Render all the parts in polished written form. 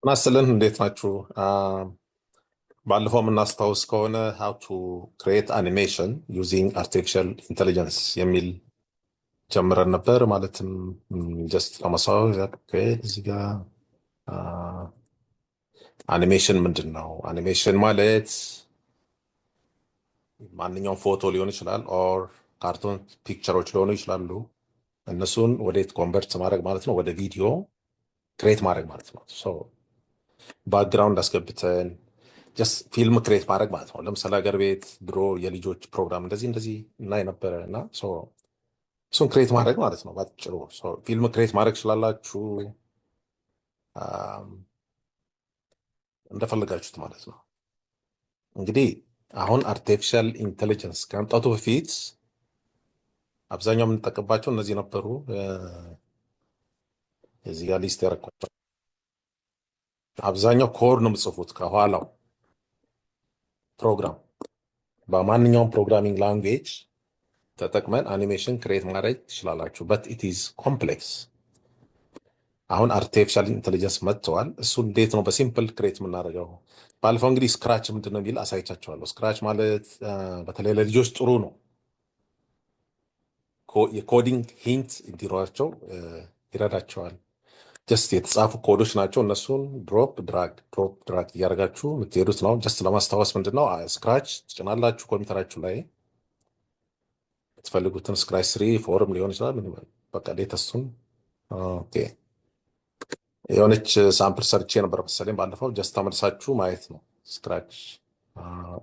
ናስልን እንዴት ናችሁ? ባለፈው የምናስታውስ ከሆነ how to create animation using artificial intelligence የሚል ጀምረን ነበር። ማለትም just ለማስታወስ ያክል እዚህ ጋር አኒሜሽን ምንድን ነው? አኒሜሽን ማለት ማንኛውም ፎቶ ሊሆን ይችላል or cartoon picture ኦች ሊሆኑ ይችላሉ። እነሱን ወዴት convert ማድረግ ማለት ነው? ወደ ቪዲዮ create ማድረግ ማለት ነው። So background አስገብተን just ፊልም create ማድረግ ማለት ነው። ለምሳሌ ሀገር ቤት ድሮ የልጆች ፕሮግራም እንደዚህ እንደዚህ እና የነበረ እና እሱን create ማድረግ ማለት ነው ባጭሩ። ፊልም create ማድረግ ትችላላችሁ እንደፈለጋችሁት ማለት ነው። እንግዲህ አሁን artificial intelligence ከመምጣቱ በፊት አብዛኛው የምንጠቀምባቸው እነዚህ ነበሩ። እዚህ ጋር list ያደረኳቸው አብዛኛው ኮድ ነው የምጽፉት ከኋላው ፕሮግራም። በማንኛውም programming language ተጠቅመን animation create ማድረግ ትችላላችሁ። But it is complex። አሁን artificial intelligence መጥተዋል። እሱ እንዴት ነው በ simple create የምናደርገው? ባለፈው እንግዲህ Scratch ምንድን ነው የሚል አሳይቻችኋለሁ። Scratch ማለት በተለይ ለልጆች ጥሩ ነው። የ coding hint እንዲኖራቸው ይረዳቸዋል። Just የተጻፉ ኮዶች ናቸው። እነሱን drop drag drop drag እያደረጋችሁ የምትሄዱት ነው። Just ለማስታወስ ምንድን ነው Scratch ትጭናላችሁ ኮምፒውተራችሁ ላይ የምትፈልጉትን Scratch 3, 4 ም ሊሆን ይችላል። በቃ latest ኡን፣ okay። የሆነች sample ሰርቼ ነበር መሰለኝ ባለፈው። Just ተመልሳችሁ ማየት ነው። Scratch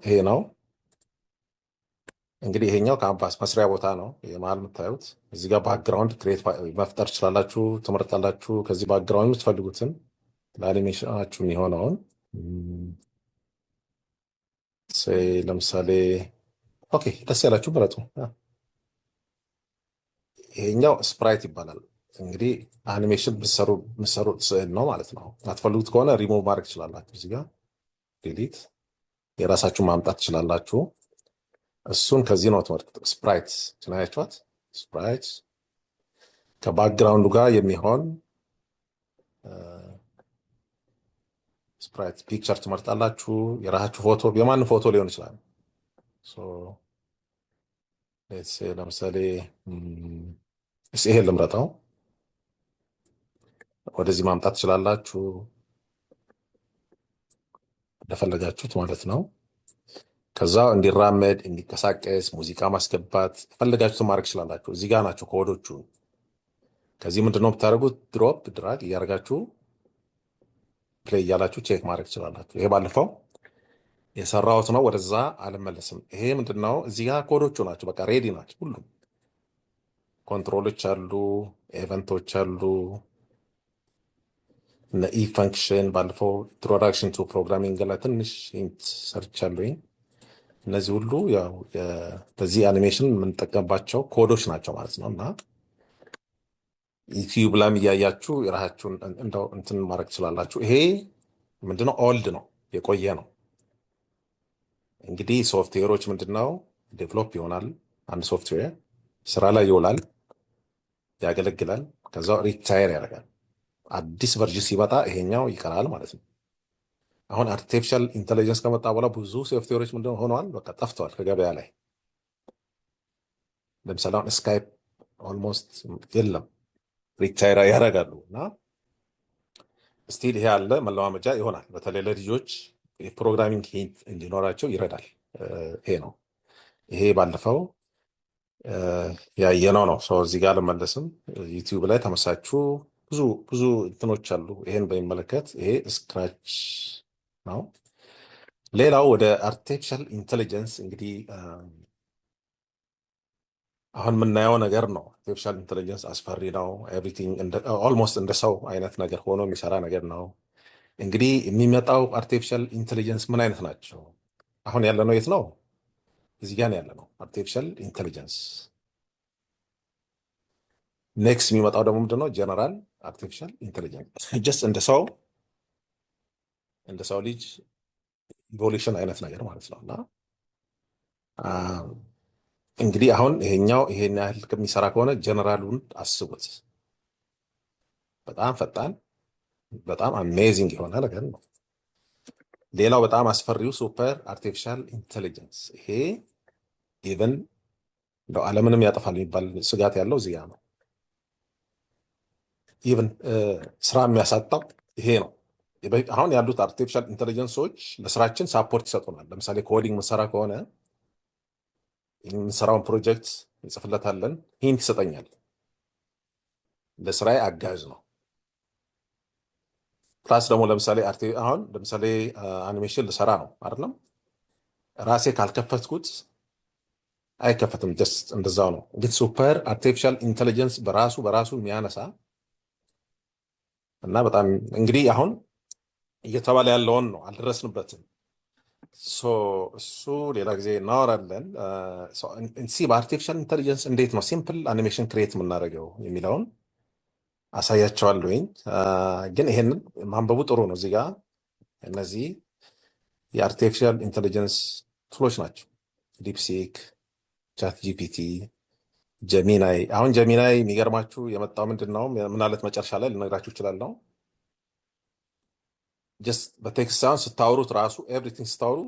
ይሄ ነው እንግዲህ። ይሄኛው canvas መስሪያ ቦታ ነው። የመሀል የምታዩት እዚህ ጋር background create መፍጠር ትችላላችሁ፣ ትመርጣላችሁ። ከዚህ background የምትፈልጉትን ለአኒሜሽናችሁ የሚሆነውን፣ say ለምሳሌ፣ okay፣ ደስ ያላችሁ ምረጡ። ይሄኛው sprite ይባላል። እንግዲህ አኒሜሽን የምትሰሩት ስዕል ነው ማለት ነው። አትፈልጉት ከሆነ ሪሞቭ ማድረግ ትችላላችሁ። እዚህ ጋር delete፣ የራሳችሁን ማምጣት ትችላላችሁ። እሱን ከዚህ ነው ትመርጡት። Sprite ትናያችኋት። Sprite ከ background ኡ ጋር የሚሆን sprite picture ትመርጣላችሁ። የራሳችሁ ፎቶ፣ የማንም ፎቶ ሊሆን ይችላል። Let's say ለምሳሌ እስኪ ይሄን ልምረጠው። ወደዚህ ማምጣት ትችላላችሁ እንደፈለጋችሁት ማለት ነው። ከዛ እንዲራመድ፣ እንዲንቀሳቀስ፣ ሙዚቃ ማስገባት የፈለጋችሁትን ማድረግ ትችላላችሁ። እዚህ ጋር ናቸው ኮዶቹ። ከዚህ ምንድነው የምታደርጉት? Drop drag እያደረጋችሁ play እያላችሁ check ማድረግ ትችላላችሁ። ይሄ ባለፈው የሰራሁት ነው። ወደዛ አልመለስም። ይሄ ምንድነው? እዚህ ጋር ኮዶቹ ናቸው። በቃ ready ናቸው ሁሉም። Control ኦች አሉ፣ event ኦች አሉ፣ እነ if function ባለፈው introduction to programming ላይ ትንሽ hint ሰርቻለሁኝ። እነዚህ ሁሉ ያው በዚህ አኒሜሽን የምንጠቀምባቸው ኮዶች ናቸው ማለት ነው። እና YouTube ላይም እያያችሁ የራሳችሁን እንደው እንትን ማድረግ ትችላላችሁ። ይሄ ምንድነው? Old ነው፣ የቆየ ነው። እንግዲህ ሶፍትዌሮች ምንድነው develop ይሆናል። አንድ ሶፍትዌር ስራ ላይ ይውላል፣ ያገለግላል፣ ከዛ retire ያደርጋል። አዲስ version ሲመጣ ይሄኛው ይቀራል ማለት ነው። አሁን artificial intelligence ከመጣ በኋላ ብዙ ሶፍትዌሮች ምንድነው ሆነዋል? በቃ ጠፍተዋል ከገበያ ላይ። ለምሳሌ አሁን Skype almost የለም፣ retire ያደርጋሉ። እና still ይሄ አለ፣ መለማመጃ ይሆናል። በተለይ ለልጆች የ programming hint እንዲኖራቸው ይረዳል። ይሄ ነው። ይሄ ባለፈው ያየነው ነው። So እዚህ ጋር አልመለስም። YouTube ላይ ተመሳችሁ ብዙ ብዙ እንትኖች አሉ ይሄን በሚመለከት። ይሄ Scratch ነው። ሌላው ወደ artificial intelligence እንግዲህ አሁን የምናየው ነገር ነው። Artificial intelligence አስፈሪ ነው። Everything almost እንደ ሰው አይነት ነገር ሆኖ የሚሰራ ነገር ነው። እንግዲህ የሚመጣው artificial intelligence ምን አይነት ናቸው? አሁን ያለነው የት ነው? እዚህ ጋር ነው ያለነው። Artificial intelligence next የሚመጣው ደግሞ ምንድነው? General artificial intelligence just እንደ ሰው ልጅ evolution አይነት ነገር ማለት ነው። እና እንግዲህ አሁን ይሄኛው ይሄን ያህል ከሚሰራ ከሆነ ጀነራሉን አስቡት። በጣም ፈጣን በጣም amazing የሆነ ነገር ነው። ሌላው በጣም አስፈሪው super artificial intelligence፣ ይሄ even እንደው ዓለምንም ያጠፋል የሚባል ስጋት ያለው እዚህ ጋ ነው። Even ስራ የሚያሳጣው ይሄ ነው። አሁን ያሉት artificial intelligence ኦች ለስራችን support ይሰጡናል። ለምሳሌ coding ምሰራ ከሆነ የምንሰራውን ፕሮጀክት እንጽፍለታለን፣ hint ይሰጠኛል። ለስራዬ አጋዥ ነው። Plus ደግሞ ለምሳሌ አሁን ለምሳሌ አኒሜሽን ልሰራ ነው አይደለም፣ ራሴ ካልከፈትኩት አይከፈትም። Just እንደዛው ነው። ግን super artificial intelligence በራሱ በራሱ የሚያነሳ እና በጣም እንግዲህ አሁን እየተባለ ያለውን ነው፣ አልደረስንበትም። So እሱ ሌላ ጊዜ እናወራለን። See በ artificial intelligence እንዴት ነው simple animation create የምናደርገው የሚለውን አሳያቸዋለሁኝ። ግን ይሄንን ማንበቡ ጥሩ ነው። እዚህ ጋ እነዚህ የ artificial intelligence tool ኦች ናቸው። DeepSeek፣ ChatGPT፣ Gemini። አሁን Gemini የሚገርማችሁ የመጣው ምንድን ነው? ምናለት መጨረሻ ላይ ልነግራችሁ እችላለሁ። Just በ text ሳይሆን ስታወሩት ራሱ everything ስታወሩ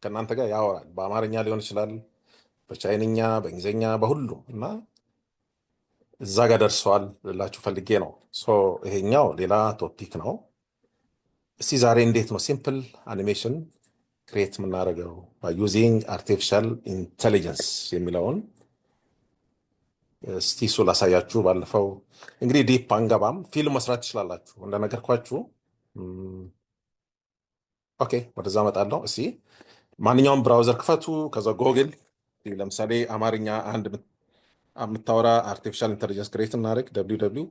ከእናንተ ጋር ያወራል። በአማርኛ ሊሆን ይችላል፣ በቻይንኛ፣ በእንግሊዝኛ፣ በሁሉም እና እዛ ጋር ደርሰዋል ልላችሁ ፈልጌ ነው። So ይሄኛው ሌላ topic ነው። እስቲ ዛሬ እንዴት ነው simple animation create የምናደርገው using artificial intelligence የሚለውን እስቲ እሱ ላሳያችሁ። ባለፈው እንግዲህ deep አንገባም፣ ፊልም መስራት ትችላላችሁ እንደነገርኳችሁ። Okay፣ ወደዛ እመጣለሁ። እስቲ ማንኛውም browser ክፈቱ። ከዛ ጎግል ለምሳሌ አማርኛ አንድ የምታወራ artificial intelligence create እናደርግ። www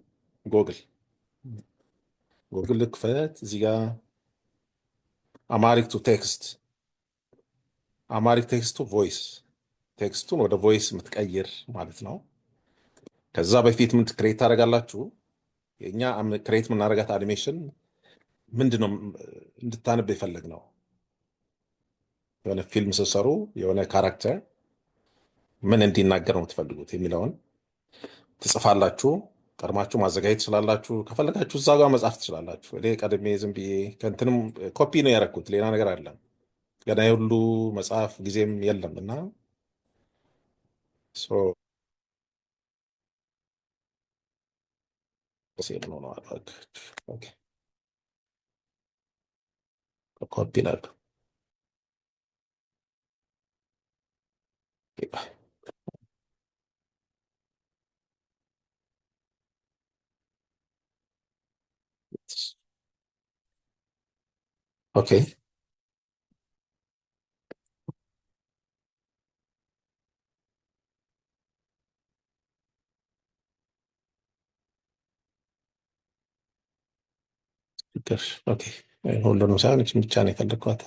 Google Google ልክፈት። እዚህ ጋ Amharic to text፣ Amharic text to voice፣ text ኡን ወደ voice የምትቀይር ማለት ነው። ከዛ በፊት ምን create ታደርጋላችሁ? የእኛ create የምናደርጋት አኒሜሽን ምንድን ነው እንድታነብ የፈለግ ነው? የሆነ ፊልም ስትሰሩ የሆነ character ምን እንዲናገር ነው የምትፈልጉት የሚለውን ትጽፋላችሁ። ቀድማችሁ ማዘጋጀት ትችላላችሁ። ከፈለጋችሁ እዛ ጋር መጻፍ ትችላላችሁ። እኔ ቀድሜ ዝም ብዬ ከእንትንም ኮፒ ነው ያደረኩት፣ ሌላ ነገር አይደለም። ገና የሁሉ መጽሐፍ ጊዜም የለም እና save ነው ኮፒ ላድርግ። Okay ችግር okay። ሁሉንም ሳይሆን ይህችን ብቻ ነው የፈለግኳት።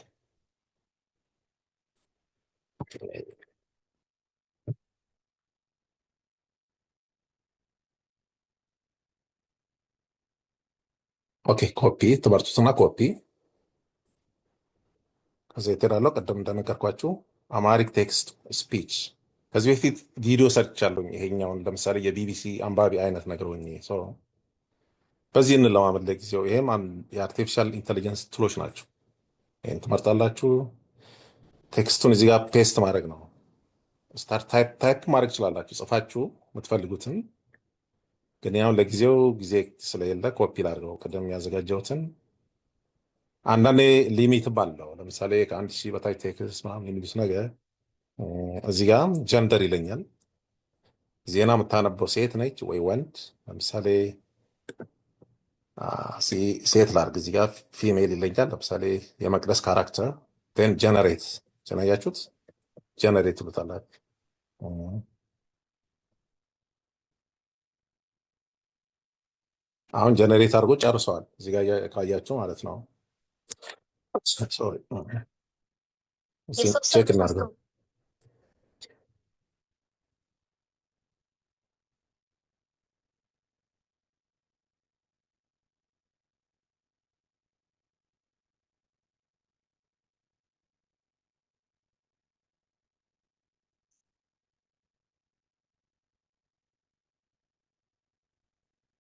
Okay copy ትመርጡትና ኮፒ ከዚ የት ቅድም እንደነገርኳችሁ Amharic text speech ከዚህ በፊት ቪዲዮ ሰርቻለሁኝ። ይሄኛውን ለምሳሌ የቢቢሲ አንባቢ አይነት ነገር ሆኜ በዚህ እንለማመድ ለጊዜው። ይሄም የ artificial intelligence tool ኦች ናቸው። ይሄን ትመርጣላችሁ። Text ኡን እዚህ ጋር paste ማድረግ ነው። Start type type ማድረግ ትችላላችሁ፣ ጽፋችሁ የምትፈልጉትን። ግን ያው ለጊዜው ጊዜ ስለሌለ ኮፒ ላድርገው ቅድም ያዘጋጀሁትን። አንዳንዴ limit አለው። ለምሳሌ ከ1000 በታች text ምናምን የሚሉት ነገር። እዚህ ጋር gender ይለኛል። ዜና የምታነበው ሴት ነች ወይ ወንድ? ለምሳሌ ሴት ላድርግ። እዚህ ጋር female ይለኛል። ለምሳሌ የመቅደስ character ን generate ያያችሁት generate ትሉታላችሁ። አሁን generate አድርጎ ጨርሰዋል። እዚህ ጋር ካያችሁ ማለት ነው። Sorry check እናድርገው።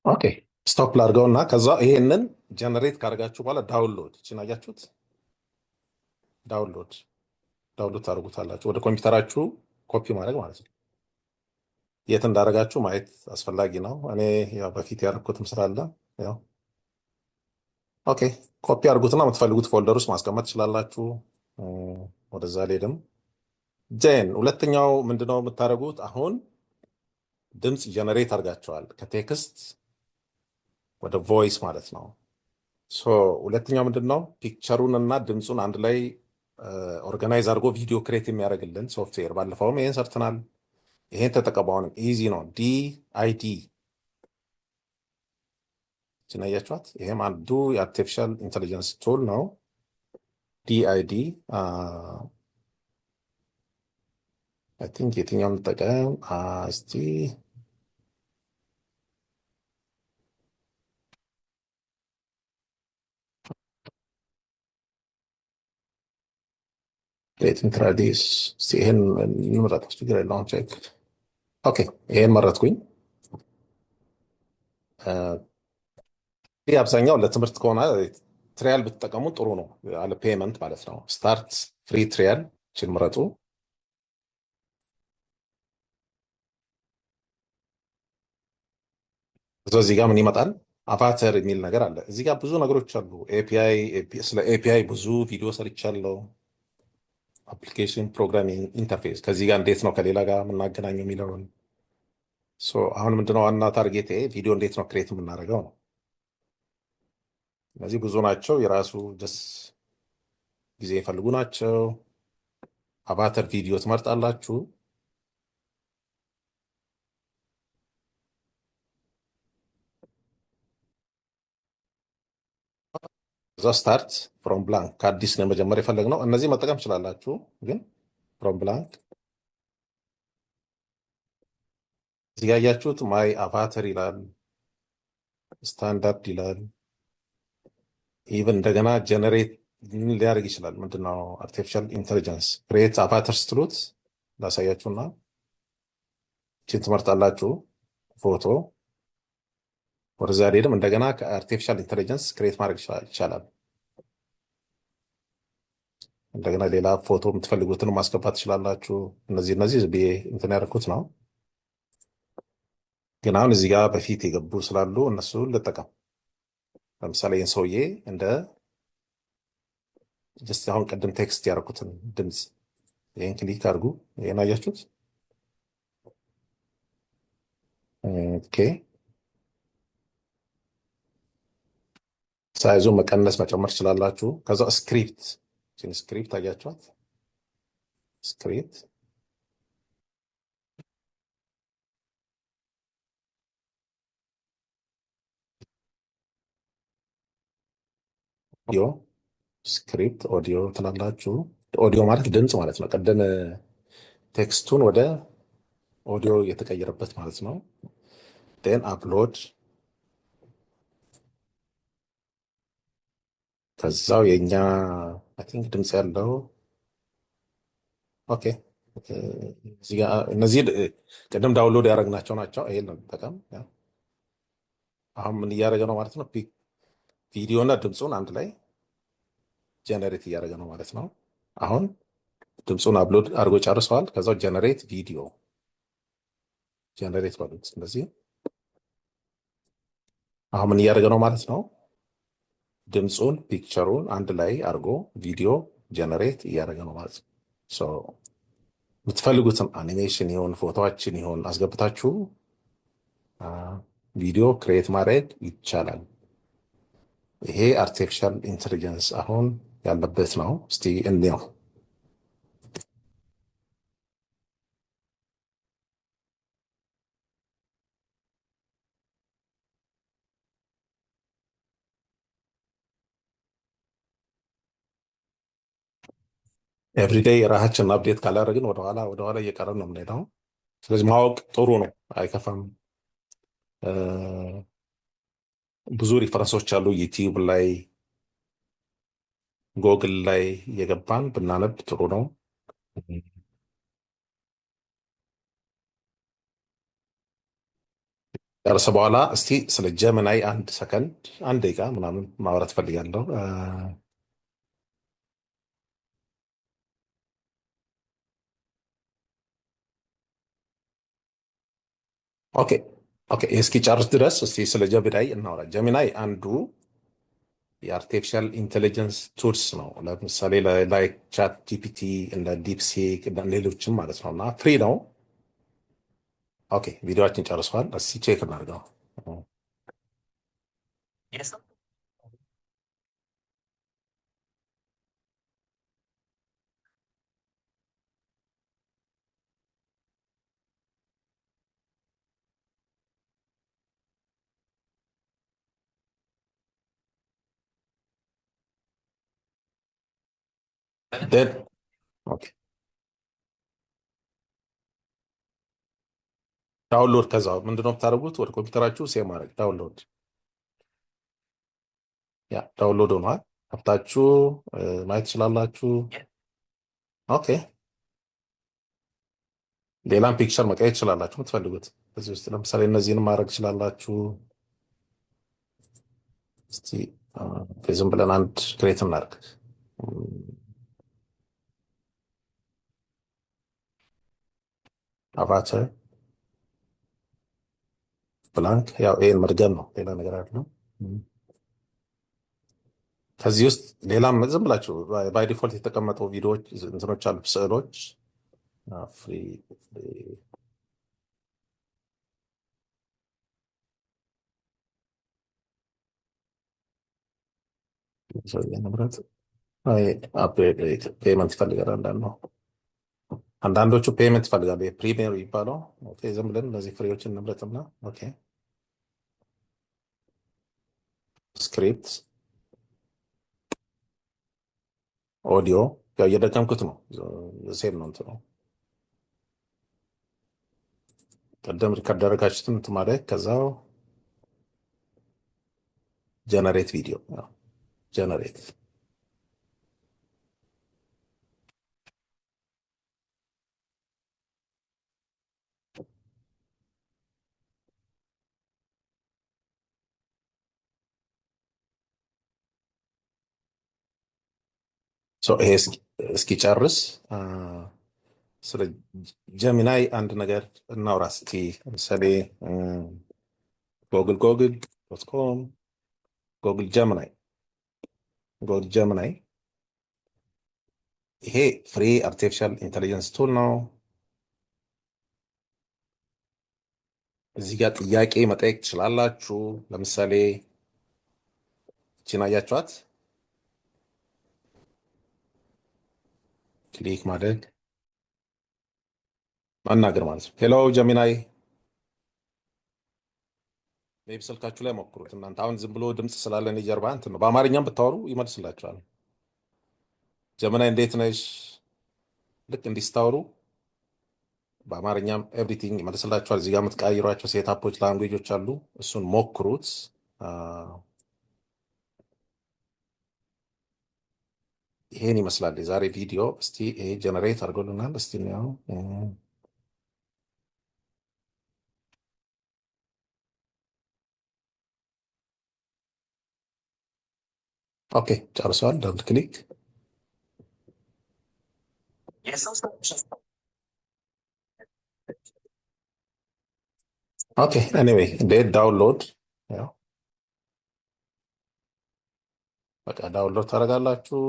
Okay Stop ላድርገውና ከዛ ይሄንን generate ካደርጋችሁ በኋላ download እችን አያችሁት? Download ታደርጉታላችሁ ወደ ኮምፒውተራችሁ ኮፒ ማድረግ ማለት ነው። የት እንዳደረጋችሁ ማየት አስፈላጊ ነው። እኔ ያው በፊት ያደረኩትም ስላለ ያው okay copy አድርጉትና የምትፈልጉት folder ውስጥ ማስቀመጥ ትችላላችሁ። ወደዛ አልሄድም። Then ሁለተኛው ምንድነው የምታደርጉት? አሁን ድምፅ generate አድርጋችኋል ከ text ወደ voice ማለት ነው። So ሁለተኛው ምንድነው picture ኡን እና ድምፁን አንድ ላይ organize አድርጎ ቪዲዮ create የሚያደርግልን ሶፍትዌር። ባለፈውም ይሄን ሰርተናል። ይሄን ተጠቀሙ። አሁንም easy ነው። D-ID አያችኋት? ይሄም አንዱ የ artificial intelligence tool ነው። D-ID I think የትኛውን እንጠቀም እስቲ? Create introduce እስቲ ይሄን እንምረጥ፣ ችግር የለውም። Check okay፣ ይሄን መረጥኩኝ። ይህ አብዛኛው ለትምህርት ከሆነ trial ብትጠቀሙ ጥሩ ነው፣ አለ payment ማለት ነው። Start free trial ችን ምረጡ። እዛ እዚህ ጋር ምን ይመጣል? Avatar የሚል ነገር አለ። እዚህ ጋር ብዙ ነገሮች አሉ። API፣ ስለ API ብዙ ቪዲዮ ሰርቻለሁ። Application programming interface ከዚህ ጋር እንዴት ነው ከሌላ ጋር የምናገናኘው የሚለውን። አሁን ምንድነው ዋና target ኤ ቪዲዮ እንዴት ነው create የምናደርገው ነው። እነዚህ ብዙ ናቸው። የራሱ just ጊዜ የሚፈልጉ ናቸው። Avatar ቪዲዮ ትመርጣላችሁ። እዛ start from blank ከአዲስ ነው መጀመር የፈለግነው። እነዚህ መጠቀም ትችላላችሁ፣ ግን from blank እዚህ ጋር ያያችሁት my avatar ይላል፣ ስታንዳርድ ይላል። Even እንደገና generate ሊያደርግ ይችላል። ምንድነው artificial intelligence create avatar ስትሉት ላሳያችሁና ይህችን ትመርጣላችሁ ፎቶ ወደዛ ሄድም እንደገና ከ artificial intelligence create ማድረግ ይቻላል። እንደገና ሌላ ፎቶ የምትፈልጉትን ማስገባት ትችላላችሁ። እነዚህ ብዬ እንትን ያደረኩት ነው። ግን አሁን እዚህ ጋር በፊት የገቡ ስላሉ እነሱን ልጠቀም። ለምሳሌ ይህን ሰውዬ እንደ just አሁን ቅድም text ያደረኩትን ድምፅ ይህን click አድርጉ። ይህን አያችሁት? Okay size ኡ መቀነስ መጨመር ትችላላችሁ። ከዛ script script አያችኋት? Script audio script audio ትላላችሁ። ኦዲዮ ማለት ድምፅ ማለት ነው። ቀደም text ኡን ወደ ኦዲዮ የተቀየረበት ማለት ነው። Then upload ከዛው የኛ I think ድምፅ ያለው okay እዚህ ጋር እነዚህ ቅድም download ያደረግናቸው ናቸው። ይሄን ነው እንጠቀም። አሁን ምን እያደረገ ነው ማለት ነው? ቪዲዮ እና ድምፁን አንድ ላይ generate እያደረገ ነው ማለት ነው። አሁን ድምፁን upload አድርጎ ጨርሰዋል። ከዛው generate video generate በሉት እንደዚህ። አሁን ምን እያደረገ ነው ማለት ነው? ድምፁን picture ኡን አንድ ላይ አድርጎ ቪዲዮ generate እያደረገ ነው ማለት ነው። So የምትፈልጉትን አኒሜሽን ይሁን ፎቶዎችን ይሁን አስገብታችሁ ቪዲዮ create ማድረግ ይቻላል። ይሄ artificial intelligence አሁን ያለበት ነው። እስቲ እንየው። Everyday የራሳችንን update ካላደረግን ወደኋላ ወደኋላ እየቀረን ነው የምንሄደው። ስለዚህ ማወቅ ጥሩ ነው፣ አይከፋም። ብዙ reference ኦች አሉ ዩቲዩብ ላይ ጎግል ላይ እየገባን ብናነብ ጥሩ ነው። ጨርሰ በኋላ እስቲ ስለ Gemini አንድ ሰከንድ አንድ ደቂቃ ምናምን ማውራት ፈልጋለሁ። Okay okay፣ እስኪጨርስ ድረስ እስቲ ስለ Gemini እናውራ። Gemini አንዱ የ artificial intelligence tools ነው። ለምሳሌ like ChatGPT፣ እንደ DeepSeek ሌሎችም ማለት ነው እና free ነው። Okay ቪዲዮችን ጨርሰዋል። እስቲ check እናድርገው። Then okay download ከዛ ምንድነው የምታደርጉት? ወደ ኮምፒውተራችሁ save ማድረግ download፣ yeah download ሆኗል። ከፍታችሁ ማየት ትችላላችሁ። Okay ሌላም picture መቀየር ትችላላችሁ የምትፈልጉት እዚህ ውስጥ ለምሳሌ እነዚህን ማድረግ ትችላላችሁ። እስቲ ዝም ብለን አንድ create እናድርግ። Avatar blank፣ ያው ይሄን መድገም ነው፣ ሌላ ነገር አይደለም። ከዚህ ውስጥ ሌላም ዝም ብላችሁ by default የተቀመጡ ቪዲዮዎች እንትኖች አሉ፣ ስዕሎች free ንብረት payment ይፈልጋል። አንዳንድ ነው አንዳንዶቹ payment ይፈልጋሉ። የ premier የሚባለው okay፣ ዝም ብለን እነዚህ free ዎችን እንምረጥና okay script audio ያው እየደገምኩት ነው። Same ነው እንትኑ ቀደም record ያደረጋችሁትን እንትን ማለት ከዛው generate video generate ይሄ እስኪጨርስ ስለ Gemini አንድ ነገር እናውራ እስቲ። ለምሳሌ Google Google dot com Google Gemini Google Gemini ይሄ free artificial intelligence tool ነው። እዚህ ጋር ጥያቄ መጠየቅ ትችላላችሁ። ለምሳሌ ይቺን አያችኋት? Click ማድረግ ማናገር ማለት ነው። Hello Gemini maybe ስልካችሁ ላይ ሞክሩት እናንተ። አሁን ዝም ብሎ ድምፅ ስላለ እኔ ጀርባ እንትን ነው። በአማርኛም ብታወሩ ይመልስላችኋል። Gemini እንዴት ነሽ? ልክ እንዲህ ስታወሩ በአማርኛም everything ይመልስላችኋል። እዚህ ጋር የምትቀይሯቸው setup ኦች language ኦች አሉ። እሱን ሞክሩት። ይሄን ይመስላል የዛሬ ቪዲዮ። እስቲ ይሄ generate አድርጎልናል። እስቲ ነው okay፣ ጨርሰዋል። Double click okay። Anyway እንዴት download ያው በቃ download ታደርጋላችሁ።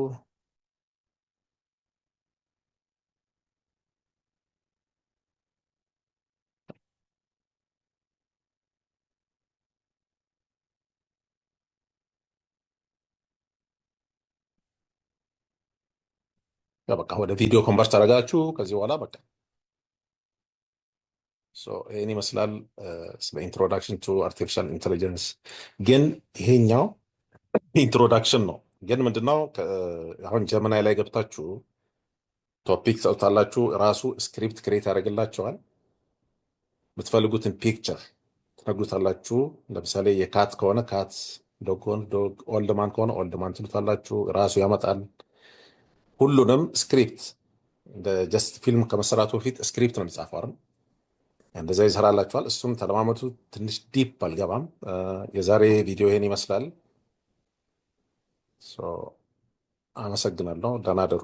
ያው በቃ ወደ ቪዲዮ convert ታደርጋችሁ። ከዚህ በኋላ በቃ ይህን ይመስላል ስለ introduction to artificial intelligence። ግን ይሄኛው introduction ነው። ግን ምንድነው አሁን Gemini ላይ ገብታችሁ topic ሰጥታላችሁ፣ ራሱ script create ያደርግላችኋል። የምትፈልጉትን picture ትነግሩታላችሁ። ለምሳሌ የ cat ከሆነ cat፣ dog ከሆነ dog፣ old man ከሆነ old man ትሉታላችሁ። ራሱ ያመጣል። ሁሉንም script እንደ just ፊልም ከመሰራቱ በፊት script ነው የሚጻፈው አይደል? እንደዛ ይሰራላችኋል። እሱም ተለማመቱ። ትንሽ deep አልገባም። የዛሬ ቪዲዮ ይሄን ይመስላል። So አመሰግናለሁ። ደህና ደሩ።